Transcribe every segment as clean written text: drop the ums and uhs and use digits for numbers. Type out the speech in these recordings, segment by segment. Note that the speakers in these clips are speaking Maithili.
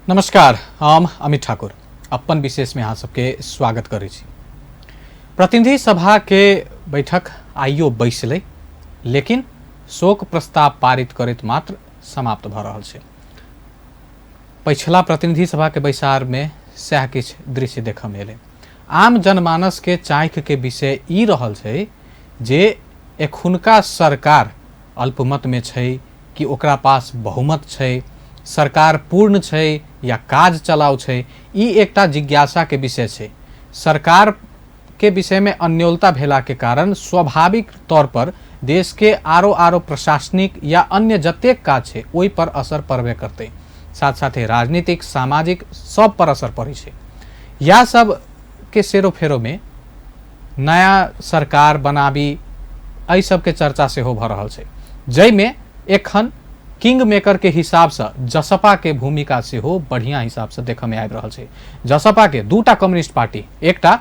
नमस्कार, हम अमित ठाकुर अपन विशेष में अहाँ सबके स्वागत करै छी। प्रतिनिधि सभा के बैठक आइयो बैसलै, लेकिन शोक प्रस्ताव पारित करैत मात्र समाप्त भऽ रहल छै। पछिला प्रतिनिधि सभा के बैसार में सएह किछु दृश्य देखऽ में एलै। आम जनमानस के चाँखि के विषय ई रहल छै जे एखुनका सरकार अल्पमत में छै कि ओकरा पास बहुमत छै, सरकार पूर्ण छै या काज चलाउ छै, ई एकटा जिज्ञासा के विषय छै। सरकार के विषय में अन्योलता भेला के कारण स्वाभाविक तौर पर देश के आरो आरो प्रशासनिक या अन्य जतेक काज छै ओहि पर असर पड़बे करतै, साथ साथे राजनीतिक सामाजिक सब पर असर पड़ै छै। यह सब के सेरोफेरो में नया सरकार बनाबी एहि सबके चर्चा सेहो भऽ रहल छै, जाहिमे एखन किंग मेकर के हिसाबसँ जसपा के भूमिका सेहो बढ़िया हिसाबसँ देखऽ में आबि रहल छै। जसपा के दूटा कम्युनिस्ट पार्टी, एकटा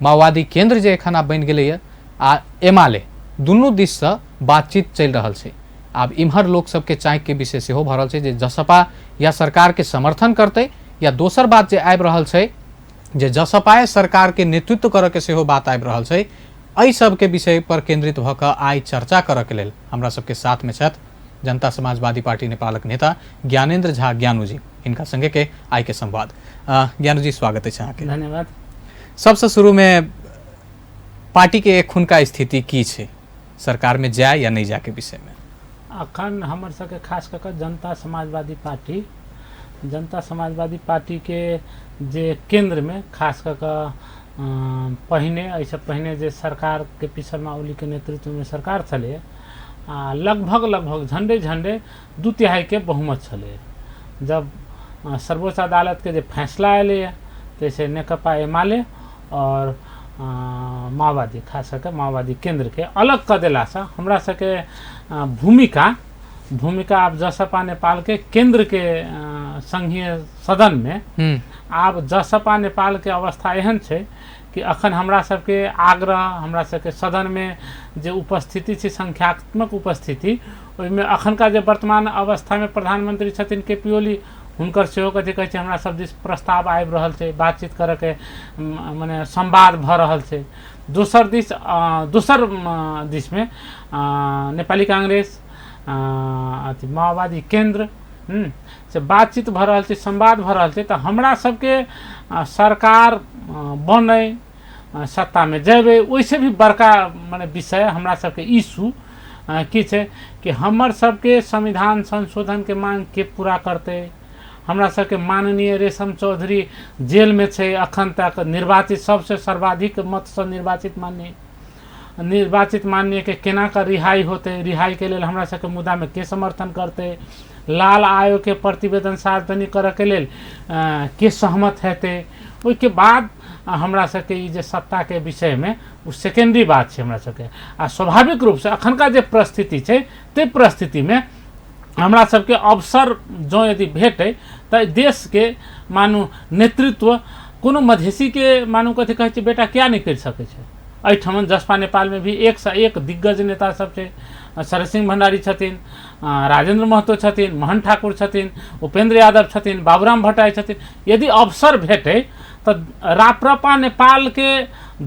माओवादी केंद्र जे एखन आब बनि गेलैए आ एमाले, दुनू दिससँ बातचीत चलि रहल छै। आब इम्हर लोक सबके चाँकिके विषय सेहो भऽ रहल छै जे जसपा या सरकारके समर्थन करतै, या दोसर बात जे आबि रहल छै जे जसपाए सरकारके नेतृत्व करऽके सेहो बात आबि रहल छै। एहि सबके विषय पर केंद्रित भऽ कऽ आइ चर्चा करऽके लेल हमरा सबके साथमे छथि जनता समाजवादी पार्टी नेपालक नेता ज्ञानेन्द्र झा ज्ञानूजी। हिनका संगे के आइ के संवाद। ज्ञानूजी, स्वागत अछि अहाँके। धन्यवाद। सबसँ शुरूमे पार्टीके एखुनका स्थिति की छै सरकारमे जाय या नहि जायके विषयमे? अखन हमर सबके खास कऽ कऽ जनता समाजवादी पार्टी, जनता समाजवादी पार्टीके जे केन्द्रमे खास कऽ कऽ पहिने एहिसँ पहिने जे सरकार के पी शर्मा ओलीके नेतृत्वमे सरकार छलै आ लगभग लगभग झंडे झंडे 2/3 बहुमत छलै। जब सर्वोच्च अदालतके जे फैसला एलैए ताहिसँ नेकपा एमाले और माओवादी, खास कऽ माओवादी केन्द्रके अलग कऽ देलासँ हमरा सबके भूमिका भूमिका आब जसपा नेपालके केन्द्रके संघीय सदनमे आब जसपा नेपालके अवस्था एहन छै कि अखन हमरा सबके आग्रह, हमरा सबके सदनमे जे उपस्थिति छै, संख्यात्मक उपस्थिति, ओहिमे अखनका जे वर्तमान अवस्थामे प्रधानमंत्री छथिन के पी ओली, हुनकर सेहो कथी कहै छै हमरा सब दिस प्रस्ताव आबि रहल छै, बातचीत करऽके मने संवाद भऽ रहल छै। दोसर दिस दोसर दिसमे नेपाली कांग्रेस, अथी माओवादी केन्द्र से बातचीत भऽ रहल छै, संवाद भऽ रहल छै। तऽ हमरा सबके सरकार बनै, सत्तामे जेबै, ओहिसँ भी बड़का मने विषय हमरा सबके इशू की छै कि हमर सबके संविधान संशोधनके मांग के पूरा करतै। हमरा सबके माननीय रेशम चौधरी जेलमे छै अखन तक, निर्वाचित सबसँ सर्वाधिक मतसँ निर्वाचित माननीय निर्वाचित माननीयके केना कऽ रिहाई होतै, रिहाईके लेल हमरा सबके मुद्दामे के समर्थन करतै, लाल आयोगके प्रतिवेदन सार्वजनिक करऽके लेल के सहमत हेतै। ओहिके बाद हमरा सबके ई जे सत्ताके विषयमे ओ सेकेंडरी बात छै हमरा सबके। आ स्वाभाविक रूपसँ अखनका जे परिस्थिति छै ताहि परिस्थितिमे हमरा सबके अवसर जँ यदि भेटै तऽ देशके मानू नेतृत्व कोनो मधेसीके मानू कथी कहै छै बेटा किया नहि करि सकै छै। एहिठाम जसपा नेपालमे भी एकसँ एक दिग्गज नेता सब छै, शरद सिंह भण्डारी छथिन, राजेन्द्र महतो छथिन, मोहन ठाकुर छथिन, उपेन्द्र यादव छथिन, बाबूराम भट्टराई छथिन। यदि अवसर भेटै तऽ राप्रपा नेपालके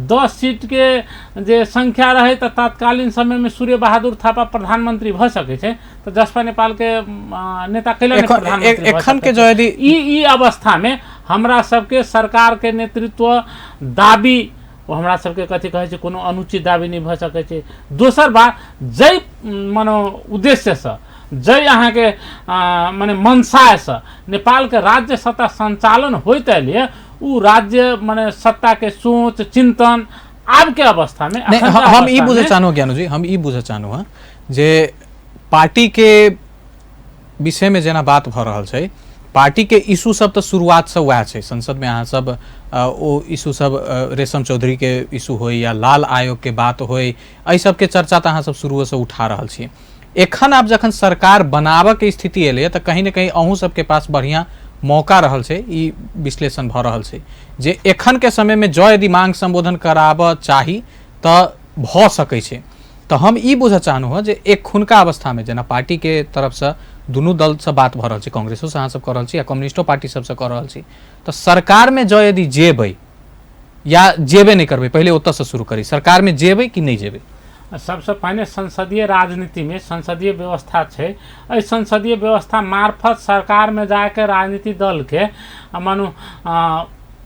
10 सीटके जे संख्या रहै तऽ तत्कालीन समयमे सूर्य बहादुर थापा प्रधानमंत्री भऽ सकै छै, तऽ जसपा नेपालके नेता कैला नहि प्रधानमंत्री भऽ एखन के सकै जो छै? यदि ई अवस्थामे हमरा सबके सरकारके नेतृत्व दाबी ओ हमरा सबके कथी कहै छै कोनो अनुचित दाबी नहि भऽ सकै छै। दोसर बात, जाहि मनो उद्देश्यसँ, जाहि अहाँके मने मनसायसँ नेपालके राज्य सत्ता सञ्चालन होइत एलैए, उ राज्य मने सत्ताके सोच चिन्तन आबके अवस्थामे नहि, अखनका हम ई अवस्थामे बुझऽ चाहलहुँ ज्ञानूजी, हम ई बुझऽ चाहलहुँ हँ जे पार्टीके विषयमे जेना बात भऽ रहल छै, पार्टीके इशू सब तऽ शुरुआतसँ वएह छै। संसदमे अहाँ सब ओ इशू सब रेशम चौधरीके इशू होइ या लाल आयोगके बात होइ, एहि सबके चर्चा तऽ अहाँ सब शुरुएसँ उठा रहल छी। एखन आब जखन सरकार बनाबऽके स्थिति एलैए तऽ कहीं ने कहीं अहूँ सबके पास बढ़िआँ मौका रहल छै। ई विश्लेषण भऽ रहल छै जे एखनके समयमे जँ यदि मांग सम्बोधन कराबऽ चाही तऽ भऽ सकै छै। तऽ हम ई बुझऽ चाहलहुँ हँ जे एखुनका अवस्थामे जेना पार्टीके तरफसँ दुनू दलसँ बात भऽ रहल छै, कांग्रेसोसँ अहाँ सब कऽ रहल छी आ कम्युनिस्टो पार्टी सबसँ कऽ रहल छी, तऽ सरकारमे जँ यदि जेबै या जेबे नहि करबै, पहिले ओतऽसँ शुरू करी, सरकारमे जेबै कि नहि जेबै? सबसँ पहिने संसदीय राजनीतिमे संसदीय व्यवस्था छै, एहि संसदीय व्यवस्था मार्फत सरकारमे जाके राजनीतिक दलके मानू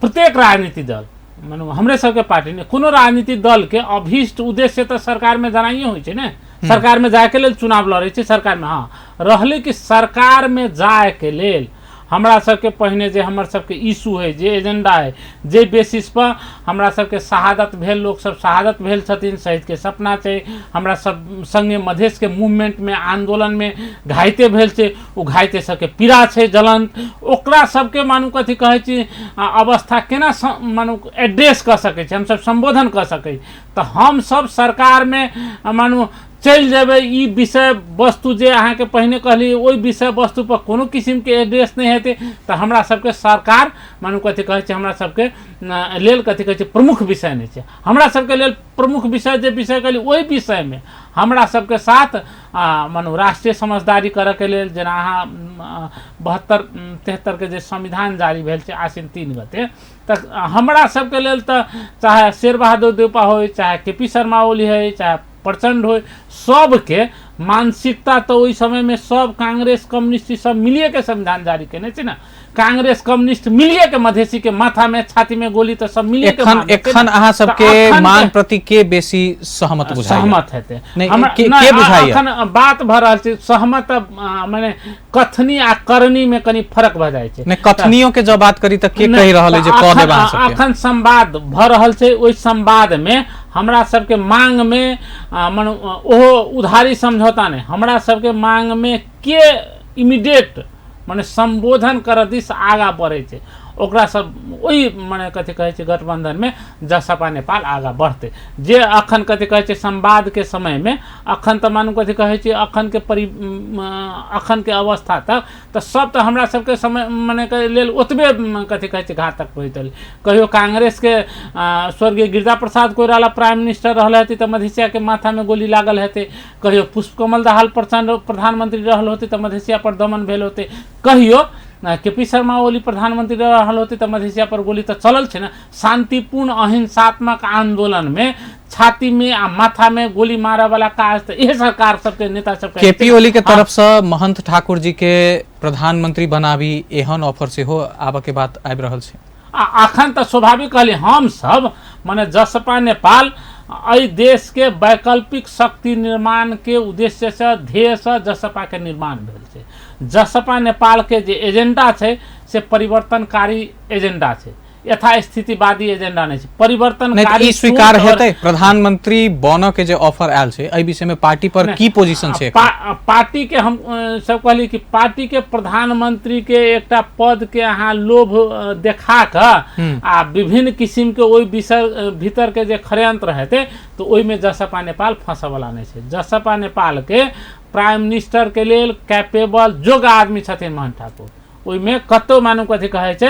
प्रत्येक राजनीतिक दल, मानू हमरे सबके पार्टी नहि, कोनो राजनीतिक दलके अभीष्ट उद्देश्य तऽ सरकारमे जनाइए होइ छै ने, सरकारमे जायके लेल चुनाव लड़ै छै सरकारमे। हँ, रहलै कि सरकारमे जायके लेल हमरा सबके पहिने जे हमर सबके इशू है, जे एजेंडा है, जे बेसिस पर हमरा सबके शहादत भेल, लोक सब शहादत भेल छथिन, शहीदके सपना छै, हमरा सब संगे मधेशके मूवमेंटमे आंदोलनमे घायते भेल छै, ओ घायते सबके पीड़ा छै ज्वलंत, ओकरा सबके मानू कथी कहै छी अवस्था केना मानू एड्रेस कऽ सकै छी, हमसब सम्बोधन कऽ सकै छी। तऽ हमसब सरकारमे मानू चलि जेबै, ई विषय वस्तु जे अहाँके पहिने कहली ओहि विषय वस्तु पर कोनो किसिमके एड्रेस नहि हेतै तऽ हमरा सबके सरकार मानू कथी कहै छै हमरा सबके लेल कथी कहै छै प्रमुख विषय नहि छै। हमरा सबके लेल प्रमुख विषय जे विषय कहली ओहि विषयमे हमरा सबके साथ मानू राष्ट्रीय समझदारी करऽके लेल, जेना अहाँ 72 73 के जे संविधान जारी भेल छै आश्विन 3 गते, तऽ हमरा सबके लेल तऽ चाहे शेर बहादुर देउपा होइ, चाहे के पी शर्मा ओली होइ, चाहे प्रचण्ड होइ, सबके मानसिकता तऽ ओहि समयमे सब कांग्रेस कम्युनिस्ट सब मिलिएके संविधान जारी केने छै ने, कांग्रेस कम्युनिस्ट मिलिएके मधेसीके माथामे छातीमे गोली तऽ सब मिलिएके एखन एखन अहाँ सबके मांग प्रति के बेसी सहमत बुझाइए? सहमत हेतै के बुझाइए? एखन बात भऽ रहल छै सहमत, माने कथनी आ करनी में कनी फरक भऽ जाइ छै। नहि, कथनियों के जब बात करी तऽ के कहि रहल है जे कऽ देब अहाँ सबके? एखन संवाद भऽ रहल छै, ओहि संवाद में हमरा सबके मांग में माने ओहो उधारी समझौता नहि, हमरा सबके मांग में के इमीडिएट माने संबोधन करऽ दिस आगा बढ़ै छै, ओकरा सब ओहि माने कथी कहै छै गठबंधन में जसपा नेपाल आगा बढ़तै। जे अखन कथी कहै छै संवाद के समय में अखन तऽ मानू कथी कहै छै अखन के अखन के अवस्था तक तऽ सब तऽ हमरा सबके समय माने के लेल ओतबे कथी कहै छै घातक होइत रहलै। कहियो कांग्रेस के स्वर्गीय गिरिजा प्रसाद कोइराला प्राइम मिनिस्टर रहल हेतै तऽ मधेसिया के माथा में गोली लागल हेतै, कहियो पुष्पकमल दाहाल प्रचण्ड प्रधानमंत्री रहल होतै तऽ मधेसिया पर दमन भेल होतै, कहियो के पी शर्मा ओली प्रधानमंत्री रहल होतै तऽ मधेसिया पर गोली तऽ चलल छै ने। शांतिपूर्ण अहिंसात्मक आंदोलन में छाती में आ माथा में गोली मारऽ वाला काज तऽ इहे सरकार सबके नेता सबके। केपी ओली के तरफ से महंत ठाकुर जी के प्रधानमंत्री बनाबी एहन ऑफर सेहो आबऽ के बात आबि रहल छै। आ अखन तऽ स्वाभाविक कहली हम सब माने जसपा नेपाल एहि देश के वैकल्पिक शक्ति निर्माण के उद्देश्य से ध्येय से जसपा के निर्माण भेल छै। जसपा नेपाल के जे एजेंडा छै से परिवर्तनकारी एजेंडा छै, यथास्थितिवादी एजेंडा नहि छै, परिवर्तनकारी। ई स्वीकार हेतै प्रधानमंत्री बनऽ के जे ऑफर आयल छै एहि विषय में पार्टी पर की पोजीशन छै? पार्टी के हम सब कहली कि पार्टी के प्रधानमंत्री के एकटा पद के अहाँ लोभ देखा कऽ आ विभिन्न किसिम के ओहि विषय भीतर के जे षड्यंत्र हेतै तऽ ओहिमे जसपा नेपाल फंसऽवला नहि छै। जसपा नेपाल के प्राइम मिनिस्टर के लेल कैपेबल योग्य आदमी छथिन मोहन ठाकुर, ओहिमे कतहु मानू कथी कहै छै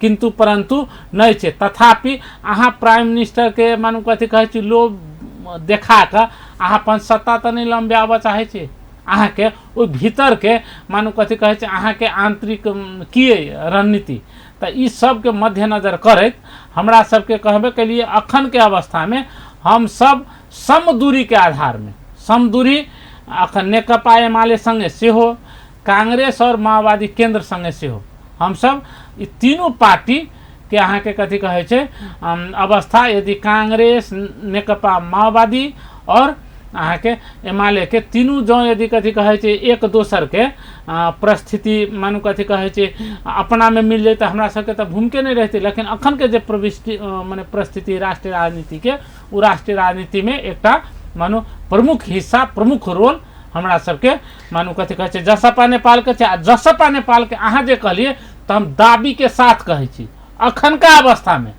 किन्तु परन्तु नहि छै। तथापि अहाँ प्राइम मिनिस्टरके मानू कथी कहै छै लोभ देखा कऽ अहाँ अपन सत्ता तऽ नहि लम्बियाबऽ चाहै छी, अहाँके ओहि भीतरके मानू कथी कहै छै अहाँके आंतरिक की अइ रणनीति, तऽ ई सबके मद्देनजर करैत हमरा सबके कहबे केलिए अखनके अवस्थामे हमसब समदूरीके आधारमे, समदूरी अखन नेकपा एमाले सङ्गे सेहो, कांग्रेस और माओवादी केंद्र संगे सेहो, हमसब ई तीनू पार्टी के अहाँके कथी कहै छै अवस्था यदि कांग्रेस नेकपा माओवादी और अहाँके एमाले के तीनू जँ यदि कथी कहै छै एक दोसर के परिस्थिति मानू कथी कहै छै अपनामे मिल जेतै हमरा सबके तऽ भूमिके नहि रहतै। लेकिन अखनके जे प्रविष्टि माने परिस्थिति राष्ट्रीय राजनीतिके, ओ राष्ट्रीय राजनीतिमे एकटा मानू प्रमुख हिस्सा प्रमुख रोल हमरा सबके मानू कथी कहै छै जसपा नेपालके छै। आ जसपा नेपालके अहाँ जे कहलियै तऽ हम दाबीके साथ कहै छी अखनका अवस्थामे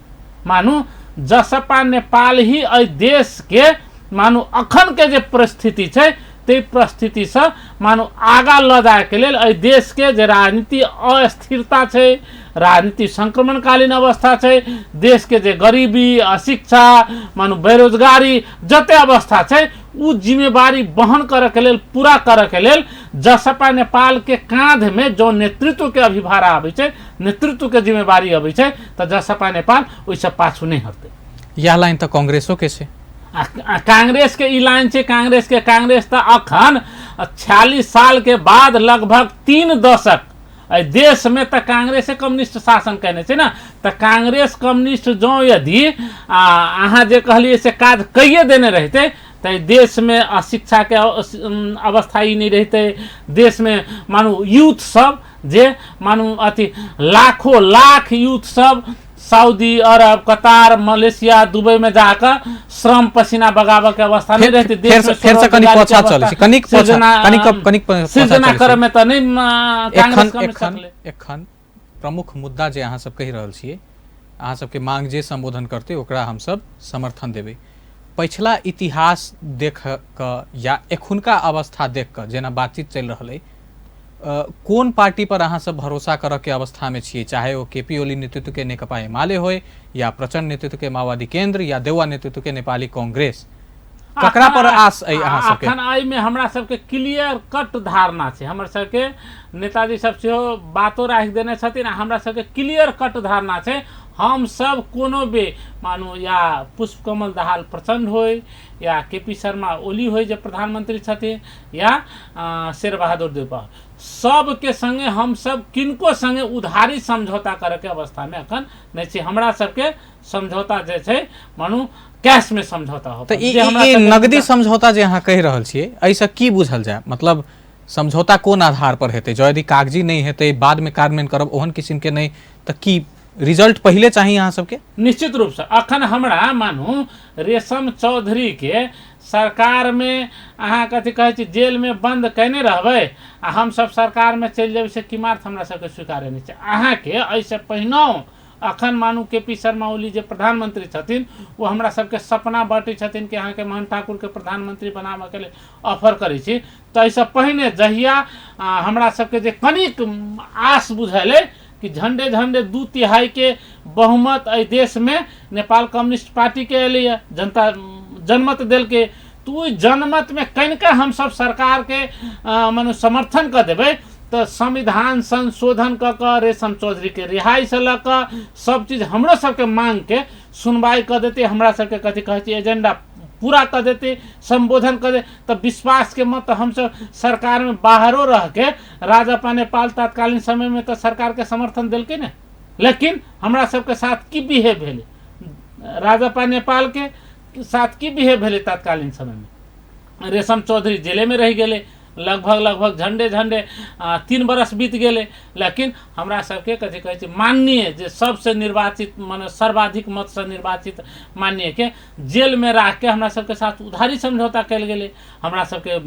मानू जसपा नेपाल ही एहि देशके मानू अखनके जे परिस्थिति छै ताहि परिस्थितिसँ मानू आगाँ लऽ जायके लेल एहि देशके जे राजनीति अस्थिरता छै, राजनीति संक्रमणकालीन अवस्था छै, देशके जे गरीबी, अशिक्षा, मानू बेरोजगारी जते अवस्था छै, उ जिम्मेवारी वहन करऽके लेल, पूरा करऽके लेल जसपा नेपालके काँधमे जो नेतृत्वके अभिभार आबै छै, नेतृत्वके जिम्मेवारी अबै छै, तऽ जसपा नेपाल ओहिसँ पाछू नहि हटतै। इएह लाइन तऽ कांग्रेसोके छै। आ कांग्रेसके ई लाइन छै, कांग्रेसके, कांग्रेस तऽ अखन 46 सालके बाद लगभग 3 दशक एहि देशमे तऽ कांग्रेसे कम्युनिस्ट शासन कयने छै ने। तऽ कांग्रेस कम्युनिस्ट जँ यदि अहाँ जे कहलियै से काज कैये देने रहितै तऽ एहि देशमे अशिक्षाके अवस्था ई नहि रहितै। देशमे मानू यूथ सब जे मानू अथी लाखों लाख यूथ सब सऊदी अरब, कतार, मलेशिया, दुबई में जाकर श्रम पसीना बगाबऽ के अवस्था नहीं रहते। देश में फेर से कनिक पाछा चलै छी, कनिक पाछा, कनिक कनिक सृजना करऽ में तऽ नहि कांग्रेस एखन एखन प्रमुख मुद्दा जे अहाँ सब कहि रहल छियै, अहाँ सबके मांग जे संबोधन करतै ओकरा हमसब समर्थन देबै। पछिला इतिहास देख कऽ या एखुनका अवस्था देख कऽ जेना बातचीत चलि रहल अइ, कोन पार्टी पर अहाँ सब भरोसा करऽ के अवस्था में छियै, चाहे ओ के पी ओली नेतृत्व के नेकपा एमाले होय या प्रचंड नेतृत्व के माओवादी केंद्र या देउवा नेतृत्व के नेपाली कांग्रेस, ककरा पर आस अइ अहाँ सबके? अखन एहिमे हमरा सबके क्लियर कट धारणा छै। हमर सबके नेताजी सब सेहो बातो राखि देने छथिन आ हमरा सबके क्लियर कट धारणा छै। हम सब कोनो भी मानू या पुष्पकमल दाहाल प्रचंड होय या के पी शर्मा ओली होय जे प्रधानमंत्री छथिन या शेरबहादुर देउपा, सबके संगे हम सब किनको संगे उधारी समझौता करैके अवस्थामे अखन नहि छी। हमरा सबके समझौता जे छै मानू कैश में समझौता हो। तऽ ई नगदी समझौता जे अहाँ कहि रहल छियै, एहिसँ की बुझल जाय? मतलब समझौता कोन आधार पर हेतै? जँ यदि कागजी नहि हेतै, बादमे कार्यान्वयन करब ओहन किसिमके नहि, तऽ की रिजल्ट पहिले चाही अहाँ सबके? निश्चित रूपसँ अखन हमरा मानू रेशम चौधरीके सरकारमे अहाँ कथी कहै छी जेलमे बन्द कयने रहबै आ हमसब सरकारमे चलि जेबै, से किमार्थ हमरा सबके स्वीकार्य नहि छै। अहाँके एहिसँ पहिनहुँ अखन मानू के पी शर्मा ओली जे प्रधानमंत्री छथिन ओ हमरा सबके सपना बाँटै छथिन कि अहाँके मोहन ठाकुरके प्रधानमंत्री बनाबऽके लेल ऑफर करै छी। तऽ एहिसँ पहिने जहिया हमरा सबके जे कनिक आस बुझेलै कि झंडे झंडे 2/3 के बहुमत एहि देशमे नेपाल कम्युनिस्ट पार्टीके एलैए, जनता जनमत देलकै, तऽ ओहि जनमतमे कनिका हमसब सरकारके माने समर्थन कऽ देबै तऽ संविधान संशोधन कऽ कऽ रेशम चौधरीके रिहाइसँ लऽ कऽ सब चीज हमरो सबके माँगके सुनवाइ कऽ देतै, हमरा सबके कथी कहै छै एजेंडा पूरा कऽ देतै, सम्बोधन कऽ दे, तऽ विश्वासके मत हमसब सरकारमे बाहरो रहिके राजपा नेपाल तत्कालीन समयमे तऽ सरकारके समर्थन देलकै ने, लेकिन हमरा सबके साथ की बिहेव भेलै? राजपा नेपालके साथ की बिहेव भेलै तत्कालीन समयमे? रेशम चौधरी जेलेमे रहि गेलै, लगभग लगभग झंडे झंडे 3 बरस बीत गेलै, लेकिन हमरा सबके कथी कहै छै माननीय जे सबसँ निर्वाचित माने सर्वाधिक मतसँ निर्वाचित माननीयके जेलमे राखिके हमरा सबके साथ उधारी समझौता कयल गेलै। हमरा सबके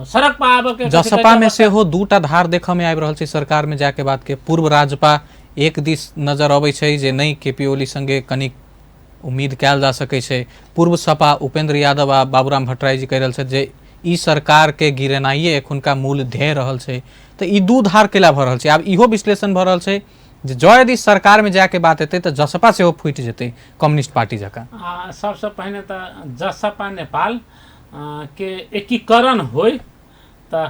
सड़क पर आबऽके जसपा में सेहो दूटा धार देखऽ में आबि रहल छै सरकार में जाके बाद के। पूर्व राजपा एक दिस नजर अबै छै जे नहि के पी ओली संगे कनिक उम्मीद कयल जा सकै छै। पूर्व सपा उपेंद्र यादव आ बाबूराम भट्टराई जी कहि रहल छथि जे ई सरकार के गिरेनाइए एखुनका मूल ध्येय रहल छै। तऽ ई दू धार कैला भऽ रहल छै? आब इहो विश्लेषण भऽ रहल छै जे जँ यदि सरकार में जायके बात एतै तऽ जसपा सेहो फूटि जेतै कम्युनिस्ट पार्टी जकाँ। सबसँ पहिने तऽ जसपा नेपाल के एकीकरण होइ तऽ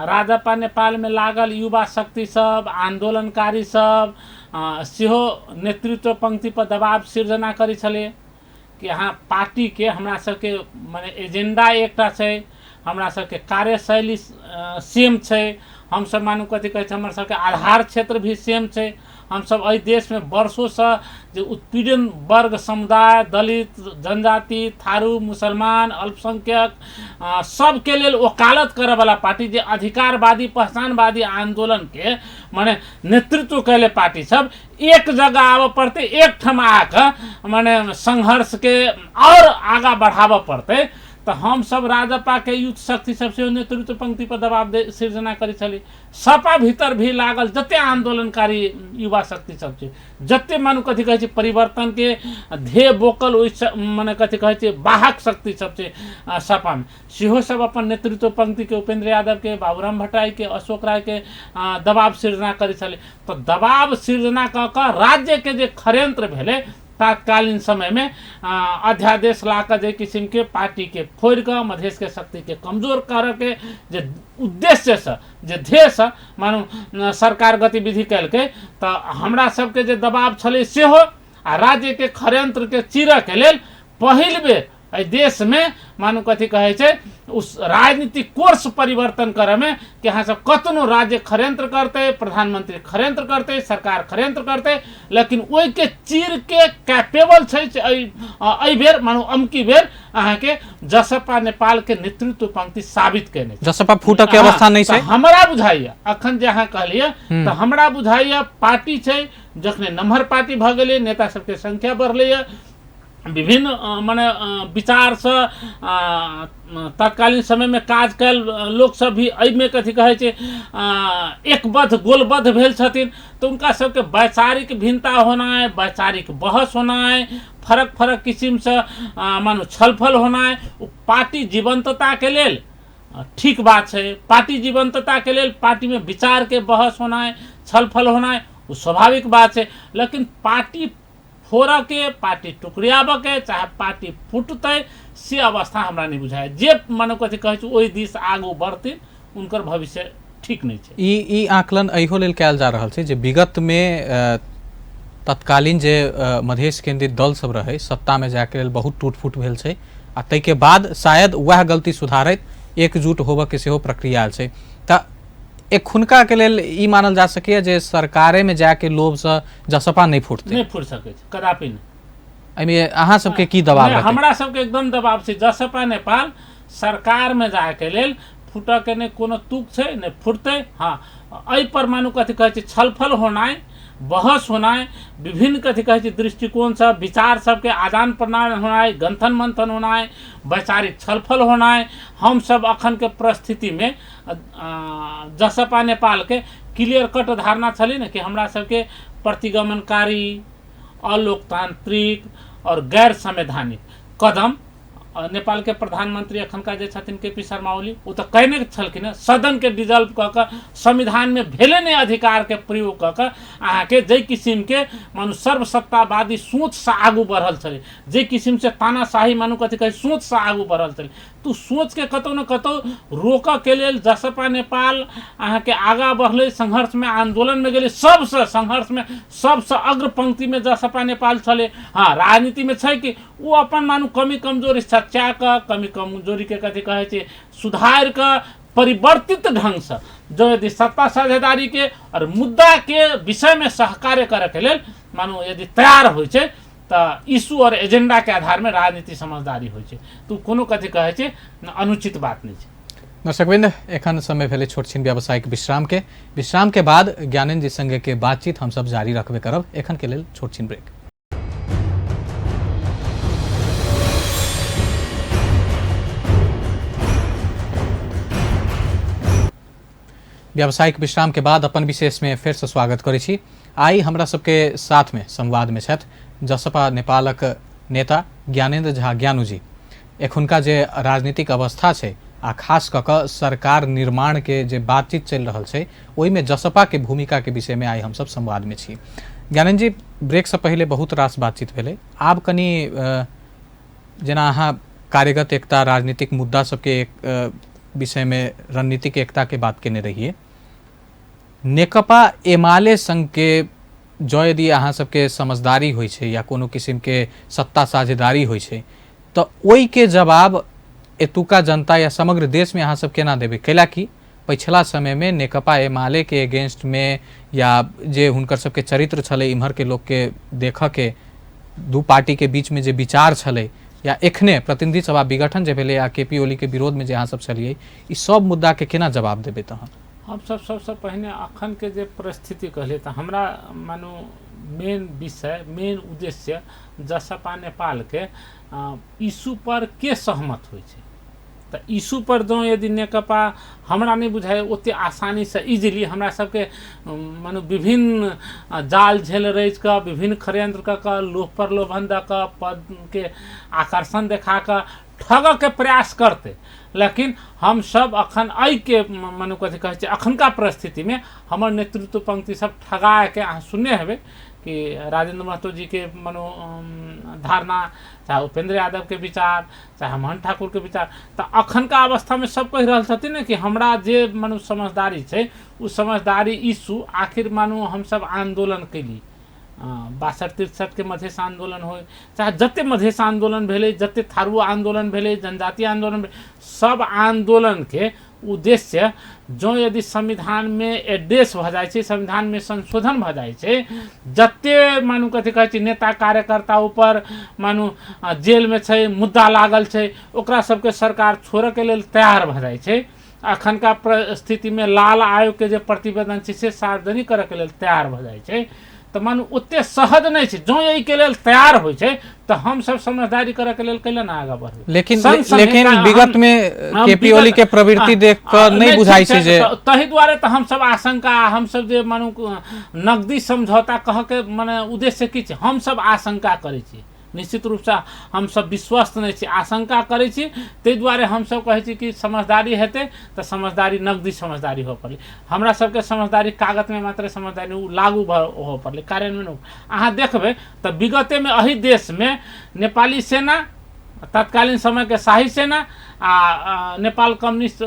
राजपा नेपालमे लागल युवा शक्ति सब, आन्दोलनकारी सब सेहो नेतृत्व पंक्ति पर दबाव सिर्जना करै छलै कि अहाँ पार्टीके हमरा सबके माने एजेंडा एकटा छै, हमरा सबके कार्यशैली सेम छै, हमसब मानू कथी कहै छै हमर सबके आधार क्षेत्र भी सेम छै, हमसब एहि देशमे वर्षोसँ जे उत्पीड़न वर्ग समुदाय, दलित, जनजाति, थारू, मुसलमान, अल्पसंख्यक सबके लेल वकालत करऽवला पार्टी जे अधिकारवादी पहचानवादी आन्दोलनके माने नेतृत्व कैले पार्टी सब एक जगह आबऽ पड़तै, एक ठाम आकऽ माने संघर्षके आओर आगाँ बढ़ाबऽ पड़तै। तऽ हमसभ राजपाके यूथ शक्ति सब सेहो नेतृत्व पंक्ति पर दबाव सिर्जना करै छली। सपा भीतर भी लागल जते आंदोलनकारी युवा शक्ति सब छै, जते मानू कथी कहै छै परिवर्तन के ध्येय बोकल ओहि मने कथी कहै छै वाहक शक्ति सब छै सपामे, सेहो सब अपन नेतृत्व पंक्ति के उपेंद्र यादव के, बाबूराम भट्टराई के, अशोक राय के दबाव सिर्जना करै छलै। तऽ दबाव सिर्जना कऽ कऽ राज्य के जे षड्यंत्र भेलै तात्कालीन समय में अध्यादेश ला कऽ जे किसिम के पार्टी के फोड़ि कऽ मधेश के शक्ति के कमजोर करऽ के जे उद्देश्यसँ जे ध्येयसँ मानू सरकार गतिविधि केलकै, तऽ हमरा सबके जे दबाव छलै सेहो आ राज्य के षड्यंत्र के चीरऽ के लेल पहिल बेर एहि देशमे मानू कथी कहै छै उस राजनीतिक कोर्स परिवर्तन करऽमे कि अहाँ सब कतनो राज्य षड्यंत्र करतै, प्रधानमंत्री षड्यंत्र करतै, सरकार षड्यंत्र करतै, लेकिन ओहिके चीरके कैपेबल छै एहि बेर मानू अमकी बेर अहाँके जसपा नेपालके नेतृत्व पंक्ति साबित केने छै। जसपा फूटऽ के अवस्था नहि छै हमरा बुझाइया। अखन जे अहाँ कहलियै तऽ हमरा बुझाइया पार्टी छै जखने नमहर पार्टी भऽ गेलै, नेता सबके संख्या बढ़लैया, विभिन्न मने विचारसँ तत्कालीन समयमे काज कयल लोकसब भी एहिमे कथी कहै छै एकबद्ध गोलबद्ध भेल छथिन, तऽ हुनका सबके वैचारिक भिन्नता होनाइ, वैचारिक बहस होनाइ, फरक फरक किसिमसँ मानू छलफल होनाइ ओ पार्टी जीवन्तताके लेल ठीक बात छै। पार्टी जीवन्तताके लेल पार्टीमे विचारके बहस होनाइ, छलफल होनाइ ओ स्वाभाविक बात छै, लेकिन पार्टी फोड़ऽके, पार्टी टुकड़ियाबऽके, चाहे पार्टी फुटतै से अवस्था हमरा नहि बुझाइए। जे मने कथी कहै छै ओहि दिस आगू बढ़थिन हुनकर भविष्य ठीक नहि छै। ई आकलन एहो लेल कयल जा रहल छै जे विगतमे तत्कालीन जे मधेश केंद्रित दल सब रहै सत्तामे जायके लेल बहुत टूट फूट भेल छै आ ताहिके बाद शायद वएह गलती सुधारैत एकजुट होबऽके सेहो प्रक्रिया आयल छै। तऽ एखुनका के लेल ई मानल जा सकैए जे सरकारे में जाके लोभसँ जसपा नहि फूटतै? नहि फूटि सकै छै, कदापि नहि। एहिमे अहाँ सबके की दबाव रहतै? हमरा सबके एकदम दबाव छै। जसपा नेपाल सरकार में जाके लेल फूटऽ के नहि कोनो तुक छै, नहि फूटतै। हाँ, एहि पर मानू कथी कहै छै छलफल होनाइ, बहस होनाइ, विभिन्न कथी कहै छै दृष्टिकोणसँ विचार सबके आदान प्रदान होनाइ, गंथन मंथन होनाइ, वैचारिक छलफल होनाइ, हमसब अखनके परिस्थितिमे जसपा नेपालके क्लियर कट धारणा छलै ने कि हमरा सबके प्रतिगमनकारी, अलोकतांत्रिक और गैर संवैधानिक कदम नेपाल के प्रधानमंत्री अखनका जे छथिन के पी शर्मा ओली ओ तऽ कयने छलखिन हेँ, सदनके डिजॉल्व कऽ कऽ संविधानमे भेलै नहि अधिकारके प्रयोग कऽ कऽ अहाँके जाहि किसिमके मानू सर्वसत्तावादी सोचसँ आगू बढ़ल छलै, जाहि किसिमसँ तानाशाही मानू कथी कहै सोचसँ आगू बढ़ल छलै, तऽ सोचके कतहु ने कतहु रोकऽके लेल जसपा नेपाल अहाँके आगाँ बढ़लै, संघर्षमे आन्दोलनमे गेलै, सबसँ संघर्षमे सबसँ अग्र पंक्तिमे जसपा नेपाल छलै। हाँ, राजनीतिमे छै कि ओ अपन मानू कमी कमजोरी सच्चा कऽ कमी कमजोरीके कथी कहै छै सुधारि कऽ परिवर्तित ढङ्गसँ जँ यदि सत्ता साझेदारीके आओर मुद्दाके विषयमे सहकार्य करऽके लेल मानू यदि तैयार होइ छै तऽ इशू आओर एजेंडाके आधारमे राजनीति समझदारी होइ छै, तऽ कोनो कथी कहै छै अनुचित बात नहि छै। दर्शकवृंद, एखन समय भेलै छोट छिन व्यावसायिक विश्राम के। विश्राम के बाद ज्ञानेन्द्र जी संगे के बातचीत हमसब जारी रखबे करब। एखन के लेल छोट छिन ब्रेक। व्यावसायिक विश्राम के बाद अपन विशेष में फिर से स्वागत करै छी। आइ हमरा सबके साथ में संवाद में छथि जसपा नेपालक नेता ज्ञानेन्द्र झा ज्ञानूजी। एखुनका जे राजनीतिक अवस्था छै आ खास कऽ कऽ सरकार निर्माण के जे बातचीत चलि रहल छै ओहिमे जसपा के भूमिका के विषय में आइ हमसब संवाद में छी। ज्ञानेन्द्र जी, ब्रेक से पहिले बहुत रास बातचीत भेलै, आब कनि जेना अहाँ कार्यगत एकता राजनीतिक मुद्दा सबके एक विषय में रणनीतिक एकता के बात केने रहिए, नेकपा एमाले संघ के जँ यदि अहाँ सबके समझदारी होइ छै या कोनो किसिम के सत्ता साझेदारी होइ छै तऽ ओहिके जवाब एतुका जनता या समग्र देश में अहाँ सब केना देबै? कैलाकि पछिला समय में नेकपा एमाले के अगेंस्ट में या जे हुनकर सबके चरित्र छलै इम्हर के लोक के देखऽ के दू पार्टी के बीच में जे विचार छलै या एखने प्रतिनिधि सभा विघटन जे भेलै आ के पी ओली के विरोध में जे अहाँ सब छलियै, ई सब मुद्दा के केना जवाब देबै तहन? हमसब सबसँ पहिने अखनके जे परिस्थिति कहलियै तऽ हमरा मानू मेन विषय मेन उद्देश्य जसपा नेपालके इशू पर के सहमत होइ छै। तऽ इशू पर जँ यदि नेकपा हमरा नहि बुझाइए ओतेक आसानीसँ इजीली हमरा सबके मानू विभिन्न जाल झेल रचि कऽ विभिन्न षड्यंत्र कऽ कऽ लोभ प्रलोभन दऽ कऽ पदके आकर्षण देखा कऽ ठगऽके प्रयास करतै, लेकिन हमसब अखन एहिके मानू कथी कहै छै अखनका परिस्थितिमे हमर नेतृत्व पंक्ति सब ठगाके अहाँ सुनने हेबै कि राजेंद्र महतो जीके मानू धारणा, चाहे उपेंद्र यादवके विचार, चाहे मोहन ठाकुरके विचार, तऽ अखनका अवस्थामे सब कहि रहल छथिन ने कि हमरा जे मानू समझदारी छै ओ समझदारी इशू आखिर मानू हमसब आन्दोलन केली 62 63 के मधेश आन्दोलन होइ चाहे जते मधेश आन्दोलन भेलै, जते थारू आन्दोलन भेलै, जनजातीय आन्दोलन भेलै, सब आन्दोलनके उद्देश्य जँ यदि संविधानमे एड्रेस भऽ जाइ छै, संविधानमे संशोधन भऽ जाइ छै, जते मानू कथी कहै छै नेता कार्यकर्ता ऊपर मानू जेलमे छै, मुद्दा लागल छै, ओकरा सबके सरकार छोड़ऽके लेल तैयार भऽ जाइ छै। अखनका परिस्थितिमे लाल आयोगके जे प्रतिवेदन छै से सार्वजनिक करऽके लेल तैयार भऽ जाइ छै। तऽ मानू ओते सहज नहि छै। जँ एहिके लेल तैयार होइ छै तऽ हमसब समझदारी करऽके लेल कैला ने आगाँ बढ़बै। लेकिन लेकिन विगत में केपी ओली के प्रवृत्ति देख कऽ नहि बुझाइ छै जे ताहि दुआरे तऽ हमसब आशंका, हमसब जे मानू नकदी समझौता कहऽके मने उद्देश्य की छै, हमसब आशंका करै छी, निश्चित रूपसँ हमसब विश्वस्त नहि छी, आशंका करै छी। ताहि दुआरे हमसब कहै छी कि समझदारी हेतै तऽ समझदारी नकदी समझदारी होबऽ पड़लै। हमरा सबके समझदारी कागजमे मात्र समझदारी ओ लागू भऽ होबऽ पड़लै, कार्यान्वयन। अहाँ देखबै तऽ विगतेमे एहि देशमे नेपाली सेना, तत्कालीन समयके शाही सेना आ नेपाल कम्युनिस्ट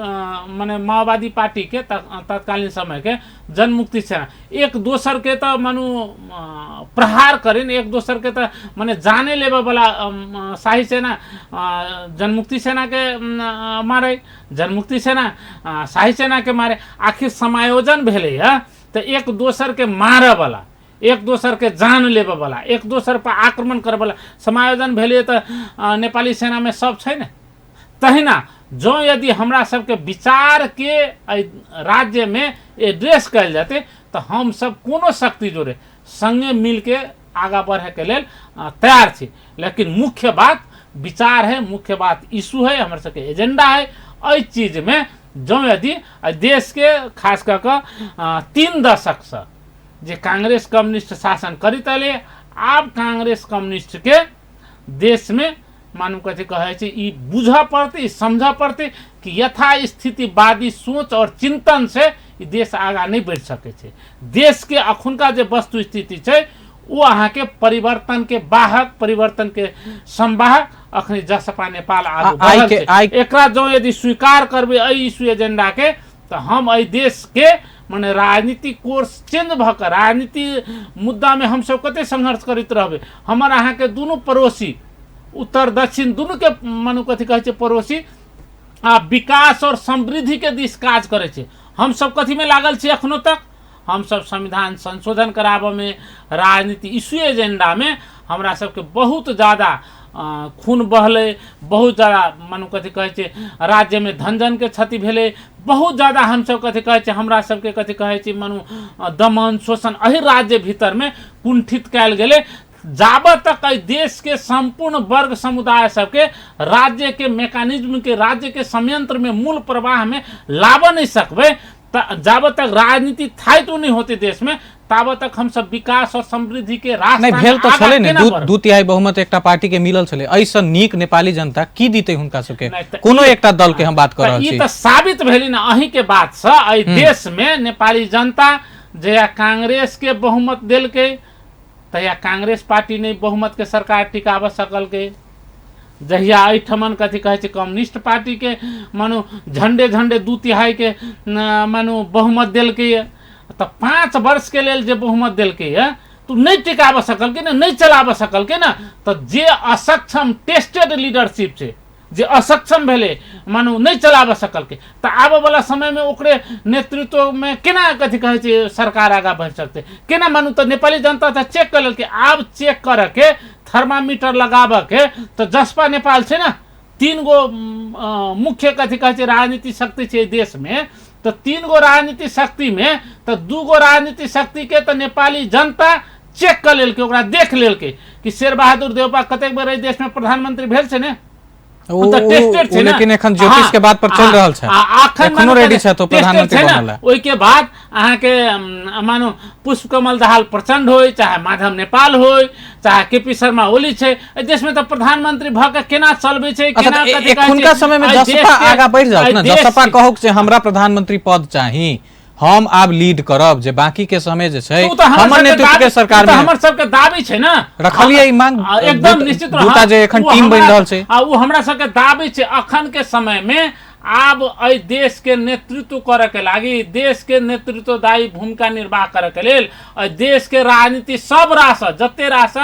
मने माओवादी पार्टीके तत्कालीन समयके जनमुक्ति सेना एक दोसरके तऽ मानू प्रहार करिन, एक दोसरके तऽ मने जाने लेबऽवला शाही सेना जनमुक्ति सेनाके मारै, जनमुक्ति सेना शाही सेनाके मारे। आखिर समायोजन भेलैए तऽ एक दोसरके मारऽवला, एक दोसरके जान लेबऽवला, एक दोसर पर आक्रमण करऽवला समायोजन भेलैए तऽ नेपाली सेनामे सब छै ने। तहिना जँ यदि हमरा सबके विचारके एहि राज्यमे एड्रेस कयल जेतै तऽ हमसब कोनो शक्ति जोड़े सङ्गे मिलके आगाँ बढ़ैके लेल तैयार छी। लेकिन मुख्य बात विचार है, मुख्य बात इशू है, हमर सबके एजेंडा है। एहि चीजमे जँ यदि एहि देशके खास कऽ कऽ 3 दशकसँ जे कांग्रेस कम्युनिस्ट शासन करैत एलै, आब कांग्रेस कम्युनिस्टके देशमे मानू कथी कहै छै ई बुझऽ पड़तै, ई समझऽ पड़तै कि यथास्थितिवादी सोच और चिंतन से ई देश आगाँ नहि बढ़ि सकै छै। देशके अखुनका जे वस्तु स्थिति छै ओ अहाँके परिवर्तनके वाहक, परिवर्तनके संवाहक अखनी जसपा नेपाल आगू बढ़ल छै। एकरा जँ यदि स्वीकार करबै एहि इशू एजेंडाके तऽ हम एहि देशके मने राजनीतिक कोर्स चेंज भऽ कऽ राजनीति मुद्दामे हमसब कते संघर्ष करैत रहबै। हमर अहाँके दुनू पड़ोसी उत्तर दक्षिण दुनूके मानू कथी कहै छै पड़ोसी आ विकास और समृद्धिके दिस काज करै छै। हमसब कथीमे लागल छी एखनो तक? हमसब संविधान संशोधन कराबऽमे, राजनीति इशू एजेंडामे हमरा सबके बहुत ज्यादा खून बहलै, बहुत ज्यादा मानू कथी कहै छै राज्यमे धन जनके क्षति भेलै, बहुत ज्यादा हमसब कथी कहै छै हमरा सबके कथी कहै छै मानू दमन शोषण एहि राज्य भीतरमे कुंठित कयल गेलै। जाबत तक एहि देशके सम्पूर्ण वर्ग समुदाय सबके राज्यके मैकेनिज्मके राज्यके संयंत्रमे मूल प्रवाहमे लाबऽ नहि सकबै तऽ जाबत तक राजनीति स्थायित्व नहि होते देशमे ताबत तक हमसब विकास और समृद्धि के रास्ता नहि भेल तऽ छलै ने, 2/3 बहुमत एकटा पार्टी के मिलल छलै। एहिसँ नीक नेपाली जनता की दितै हुनका सबके? कोनो एकटा दल के हम बात कर रहल छी। ई तऽ साबित भेलै ने अहीं के बात से एहि देश में नेपाली जनता जहिया कांग्रेस के बहुमत देलकै तहिया कांग्रेस पार्टी नहि बहुमत के सरकार टिकाबऽ सकलकै। जहिया एहिठमन कथी कहै छै कम्युनिस्ट पार्टीके मानू झंडे झंडे 2/3 के मानू बहुमत देलकैए तऽ 5 वर्षके लेल जे बहुमत देलकैए तऽ नहि टिकाबऽ सकलकै ने, नहि चलाबऽ सकलकै ने। तऽ जे असक्षम टेस्टेड लीडरशिप छै, जे असक्षम भेलै मानू नहि चलाबऽ सकलकै, तऽ आबऽवला समयमे ओकरे नेतृत्वमे केना कथी कहै छै सरकार आगाँ बढ़ि सकतै केना? मानू तऽ नेपाली जनता तऽ चेक कऽ लेलकै। आब चेक करऽके थर्मामीटर लगाबऽके तऽ जसपा नेपाल छै ने, 3 गो मुख्य कथी कहै छै राजनीतिक शक्ति छै देशमे, तऽ 3 गो राजनीतिक शक्तिमे तऽ 2 गो राजनीतिक शक्तिके तऽ नेपाली जनता चेक कऽ लेलकै, ओकरा देख लेलकै कि शेरबहादुर देउपा कतेक बेर एहि देशमे प्रधानमंत्री भेल छै ने, ओ लेकिन एखन ज्योतिष के बात पर चल रहल छै, एखनो रेडी छै तो प्रधानमंत्री बनल। ओहि के बाद अहाँके मानू पुष्पकमल दाहाल प्रचंड होय, चाहे माधव नेपाल होय, चाहे केपी शर्मा ओली छै, एहि देश में तऽ प्रधानमंत्री भऽ के केना चलबै छै, केना एखुनका समय में जसपा आगा बढ़ि जाओ ना, जसपा कहू जे हमरा प्रधानमंत्री पद चाही, हम आब लीड करब, जे बाकी के समय जे छै हमर नेतृत्व के सरकार में हमर सबके दाबी छै ना, रखलियै ई मांग एकदम निश्चित दूटा जे एखन टीम बनि रहल छै, आ उ हमरा सबके दाबी छै। अखन के समय में आब एहि देश के नेतृत्व करे के लागि, देश के नेतृत्वदायी भूमिका निर्वाह करे के लेल, एहि देश के राजनीति सब रास जते रास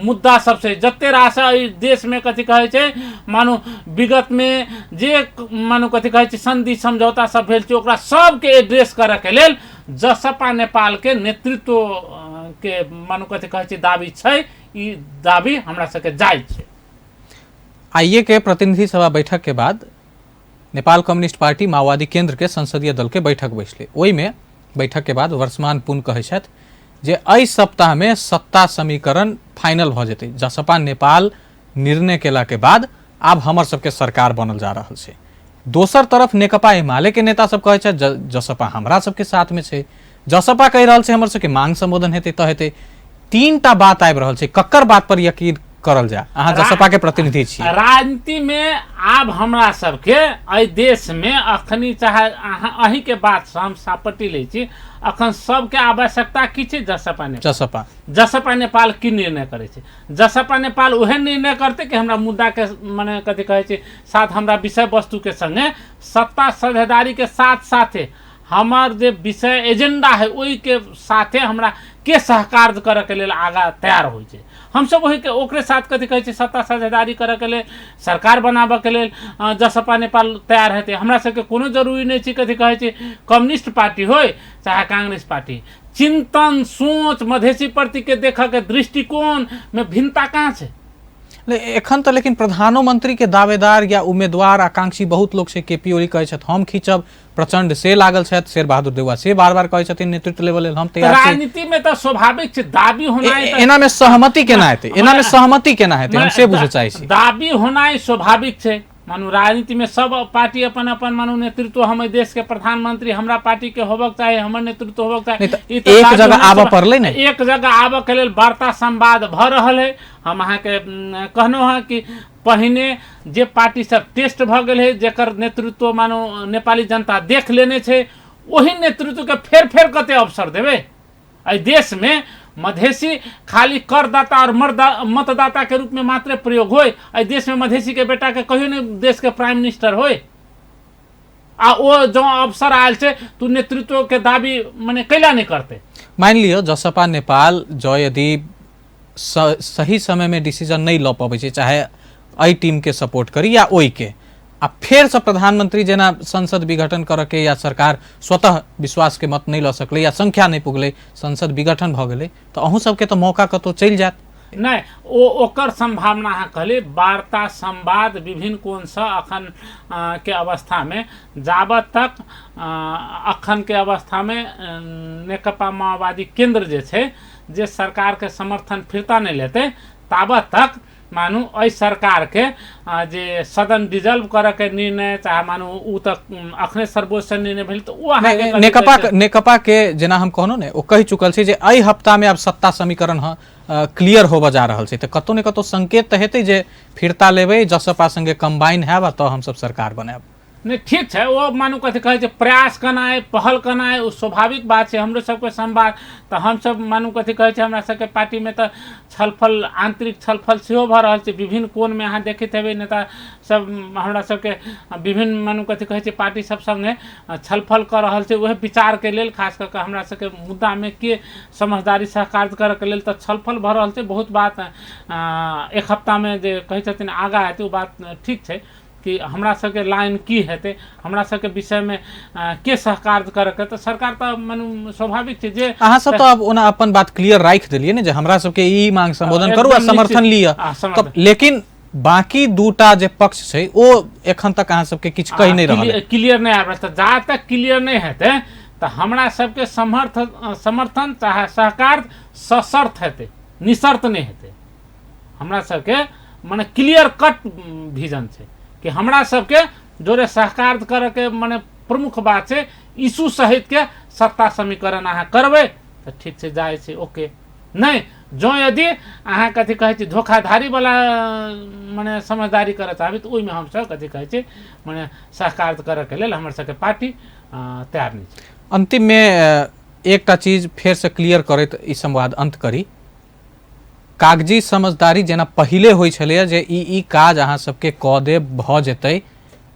मुद्दा सब छै, जते रास एहि देश में कथी कहै छै मानू विगत में जे मानू कथी कहै छै संधि समझौता सब भेल छै, ओकरा सबके एड्रेस करे के लेल जसपा नेपाल के नेतृत्व के मानू कथी कहै छै दाबी छै, ई दाबी हमरा सबके जायज छै। आइए के प्रतिनिधि सभा बैठक के बाद नेपाल कम्युनिस्ट पार्टी माओवादी केंद्र के संसदीय दल के बैठक बैसलै। ओहिमे बैठक के बाद वर्षमान पुन कहै छथि जे एहि सप्ताह में सत्ता समीकरण फाइनल भऽ जेतै, जसपा नेपाल निर्णय केला के बाद आब हमर सबके सरकार बनल जा रहल छै। दोसर तरफ नेकपा एमाले के नेता सब कहै छथि जसपा हमरा सबके साथ में छै, जसपा कहि रहल छै हमर सबके मांग संबोधन हेतै तऽ हेतै। तीन टा बात आबि रहल छै, ककर बात पर यकीन करल जाय? अहाँ जसपा के प्रतिनिधि छी। राजनीति में आब हमरा सबके एहि देश में अखनी चाहे अहाँ अहीं के बात से हम सापट्टी लै छी, अखन सबके आवश्यकता की छै? जसपा नेपाल। जसपा। जसपा नेपाल की निर्णय करै छै? जसपा नेपाल उहे निर्णय करतै कि हमरा मुद्दा के मने कथी कहै छै साथ, हमरा विषय वस्तु के संगे सत्ता साझेदारी के साथ साथे हमर जे विषय एजेंडा है ओहि के साथे हमरा के सहकार्य करऽ के लेल आगा तैयार होइ छै। हमसब ओहि के ओकरे साथ कथी कहै छै सत्ता साझेदारी करऽ के लेल, सरकार बनाबऽ के लेल जसपा नेपाल तैयार हेतै। हमरा सबके कोनो जरूरी नहि छै कथी कहै छै कम्युनिस्ट पार्टी होइ चाहे कांग्रेस पार्टी, चिंतन सोच मधेसी प्रति के देखऽ के दृष्टिकोण में भिन्नता कहाँ छै? एखन तऽ लेकिन प्रधानोमंत्री के दावेदार या उम्मीदवार आकांक्षी बहुत लोग छै। के पी ओली कहै छथि हम खींचब, प्रचंड से लागल छथि, शेर बहादुर देउवा से बार बार कहै छथिन नेतृत्व लेबऽ लेल हम तैयार छी। राजनीति में तऽ स्वाभाविक छै दाबी होनाइ, एना में सहमति केना हेतै? एना में सहमति केना हेतै, हम से बुझऽ चाहै छी। दाबी होनाइ स्वाभाविक छै, मानू राजनीति में सब पार्टी अपन अपन मानू नेतृत्व, हम देश के प्रधानमंत्री हमरा पार्टी के होबक चाही, हमर नेतृत्व होबक चाही, एक जगह आबऽ पड़लै ने, एक जगह आबऽ के लेल वार्ता संवाद भऽ रहल है। हम अहाँके कहलहुँ हँ कि पहिने जे पार्टी सब टेस्ट भऽ गेल है, जेकर नेतृत्व मानू नेपाली जनता देख लेने छै, ओहि नेतृत्व के फेर फेर कते अवसर देबै? एहि देश में मधेसी खाली करदाता और मतदाता के रूप में मात्र प्रयोग होय, एहि देश में मधेसी के बेटा के कहियो नहीं देश के प्राइम मिनिस्टर होय, आ ओ जो अवसर आयल छै तू नेतृत्व के दाबी मने कैला नहीं करते? मान लियो जसपा नेपाल जो यदि सही समय में डिसीजन नहीं लऽ पबै छै, चाहे एहि टीम के सपोर्ट करी या ओहि के, आ फेरसँ प्रधानमंत्री जेना संसद विघटन करऽ के या सरकार स्वतः विश्वास के मत नहीं लऽ सकलै या संख्या नहीं पुगलै, संसद विघटन भऽ गेलै, तऽ अहूँ सबके तऽ मौका कतौ चलि जायत। नहि, ओ ओकर संभावना अहाँ कहली वार्ता संवाद विभिन्न कोणसँ अखन के अवस्थामे जाबत तक अखन के अवस्थामे नेकपा माओवादी केंद्र जे छै जे सरकारके समर्थन फिरता नहि लेतै ताबत तक मानू एहि सरकारके जे सदन डिजल्व करऽके निर्णय चाहे मानू ओ तऽ अखने सर्वोच्च निर्णय भेल तऽ ओ अहाँके नेकपा नेकपा के जेना हम कहलहुँ ने ओ कहि चुकल छै जे एहि हफ्तामे आब सत्ता समीकरण क्लियर होबऽ जा रहल छै, तऽ कतौ ने कतौ संकेत तऽ हेतै जे फिरता लेबै, जसपा संगे कंबाइन हैब आ तऽ हमसब सरकार बनायब। नहि ठीक छै, ओ मानू कथी कहै छै प्रयास केनाइ पहल केनाइ ओ स्वाभाविक बात छै। हमरो सबके संवाद तऽ हमसब मानू कथी कहै छै हमरा सबके पार्टीमे तऽ छलफल आंतरिक छलफल सेहो भऽ रहल छै विभिन्न कोणमे। अहाँ देखैत हेबै नेता सब हमरा सबके विभिन्न मानू कथी कहै छै पार्टी सब सङ्गे छलफल कऽ रहल छै, उएह विचारके लेल खास कऽ कऽ हमरा सबके मुद्दामे के समझदारी सहकार्य करऽके लेल तऽ छलफल भऽ रहल छै। बहुत बात एक हफ्तामे जे कहै छथिन आगाँ हेतै ओ बात ठीक छै कि हमरा सबके लाइन की हेतै, हमरा सबके विषयमे के सहकार्य करऽके, तऽ सरकार तऽ मानू स्वाभाविक छै जे अहाँ सब तऽ अब ओना अपन बात क्लियर राखि देलियै ने जे हमरा सबके ई मांग संबोधन करू आ समर्थन लिअ, लेकिन बाकी दूटा जे पक्ष छै ओ एखन तक अहाँ सबके किछु कहि नहि रहल, क्लियर नहि आबि रहल। तऽ जा तक क्लियर नहि हेतै तऽ हमरा सबके समर्थन चाहे सहकार सशर्त हेतै, निशर्त नहि हेतै। हमरा सबके मने क्लियर कट विजन छै कि हमरा सबके जोरे सहकार करऽके मने प्रमुख बात छै इशू सहितके सत्ता समीकरण अहाँ करबै तऽ ठीक छै, जाइ छै ओके। नहि जँ यदि अहाँ कथी कहै छै धोखाधारीवला मने समझदारी करऽ चाहबै तऽ ओहिमे हमसब कथी कहै छै मने सहकार करऽके लेल हमर सबके पार्टी तैयार नहि छै। अंतिममे एकटा चीज फेरसँ क्लियर करैत ई संवाद अंत करी। कागजी समझदारी जेना पहिले होइ छलैए जे ई ई काज अहाँ सबके कऽ देब भऽ जेतै,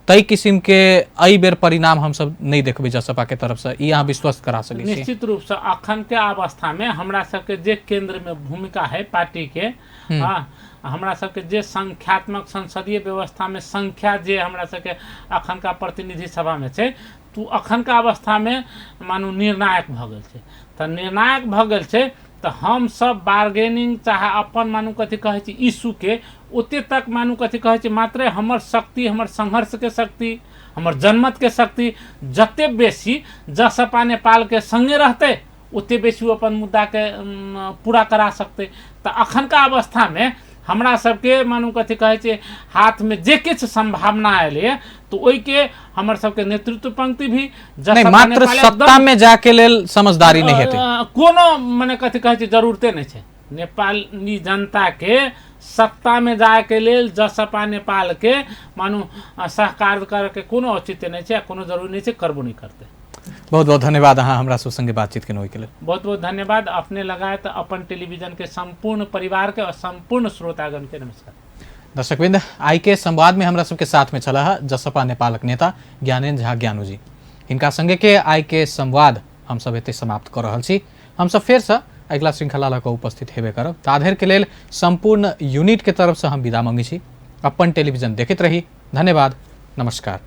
ताहि किसिमके एहि बेर परिणाम हमसब नहि देखबै जसपाके तरफसँ, ई अहाँ विश्वस्त करा सकै छी? निश्चित रूपसँ अखनके अवस्थामे हमरा सबके जे केन्द्रमे भूमिका है पार्टीके, हाँ, हमरा सबके जे संख्यात्मक संसदीय व्यवस्थामे संख्या जे हमरा सबके अखनका प्रतिनिधि सभामे छै, तऽ अखनका अवस्थामे मानू निर्णायक भऽ गेल छै। तऽ निर्णायक भऽ गेल छै तऽ हमसब बार्गेनिंग चाहे अपन मानू कथी कहै छै इशूके ओते तक मानू कथी कहै छै मात्रे हमर शक्ति, हमर संघर्षके शक्ति, हमर जनमतके शक्ति जते बेसी जसपा नेपालके सङ्गे रहतै ओते बेसी ओ अपन मुद्दाके पूरा करा सकतै। तऽ अखनका अवस्थामे हमरा सबके मानू कथी कहै छै हाथमे जे किछु सम्भावना एलैए तऽ ओहिके हमर सबके नेतृत्व पंक्ति भी नहि मात्र सत्ता में जाके लेल समझदारी नहीं हेतै, कोनो मने कथी कहै छै जरूरते नहि छै। नेपाली जनता के सत्ता में जाके लेल जसपा नेपाल के मानू सहकार करके कोनो औचित्य नहीं छै, कोनो जरूरी नहीं छै, करबो नहीं करते। बहुत बहुत धन्यवाद अहाँ हमरा सब संगे बातचीत केलहुँ ओहिके लेल। बहुत बहुत धन्यवाद अपने लगायत अपन टेलीविजन के संपूर्ण परिवार के और संपूर्ण श्रोतागण के नमस्कार। दर्शकवृंद, आई के संवाद में हमरा सबके साथ में छलाह जसपा नेपालक नेता ज्ञानेन्द्र झा ज्ञानूजी। हिनका संगे के आई के संवाद हम सब एते समाप्त कर रहल छी। हम सब फेरसँ अगिला श्रृंखला लऽ कऽ उपस्थित हेबे करब। ताधरि के लेल संपूर्ण यूनिट के तरफ से हम विदा मंगै छी। अपन टेलीविजन देखैत रही। धन्यवाद, नमस्कार।